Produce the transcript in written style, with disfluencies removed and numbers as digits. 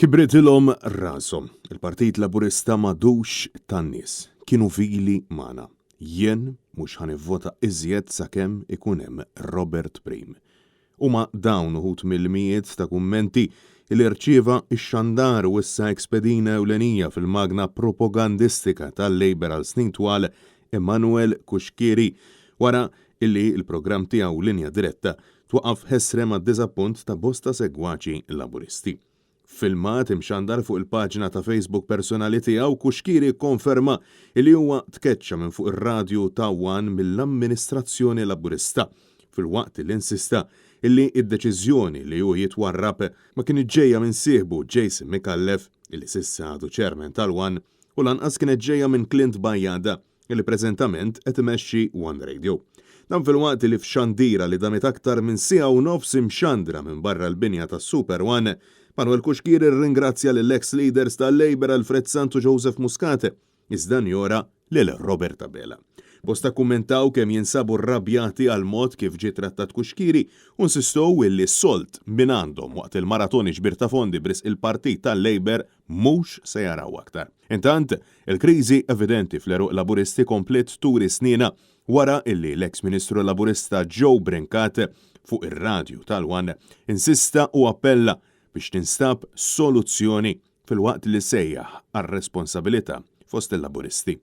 Kibritilhom rashom. Il-Partit Laburista m'għadux tan-nies. Kienu vili magħna. Jien mhux ħa nivvota iżjed sakemm ikun hemm Robert Prim. Huma dawn uħud mill-mijiet ta' kummenti li rċieva x-xandar u issa eks-pedina ewlenija fil-magna propagandistika tal-Labour għal snin twal Emanuel Cuschieri wara illi l-programm tiegħu Linja Diretta twaqqaf ħesrem għad-diżappunt ta' bosta segwaċi Laburisti. F'filmat imxandar fuq il-paġna ta' Facebook personali tiegħu, Cuschieri kkonferma illi huwa tkeċċa minn fuq ir-radju ta' One mill-amministrazzjoni Laburista, filwaqt illi insista illi d-deċiżjoni li hu jitwarrab ma kinitx ġejja minn sieħbu Jason Micallef, illi s'issa għadu chairman tal-One, u lanqas kienet ġejja minn Clint Bajada, li preżentament qed imexxi One Radio. Dan filwaqt li f'xandira li damet aktar minn siegħa u nofs imxandra minn barra l-binja tas-Super One, Manuel Cuschieri rringrazzja lill-eks leaders tal-Labour Alfred Sant u Joseph Muscat, iżda njora lil Robert Abela. Bosta kkummentaw kemm jinsabu rrabjati għall-mod kif ġie trattat Cuschieri u nsistow illi s-sold mingħandhom waqt il-maratoni ġbir ta' fondi b'risq il-partit tal-Labour mhux se jaraw aktar. Intant, il-kriżi evidenti fl-għeruq Laburisti kompliet turi snienha wara illi l-eks Ministru Laburista Joe Brincat fuq ir-radju tal-One insista u appella biex tinstab soluzzjoni filwaqt li sejjaħ għar-responsabilità fost il-Laburisti.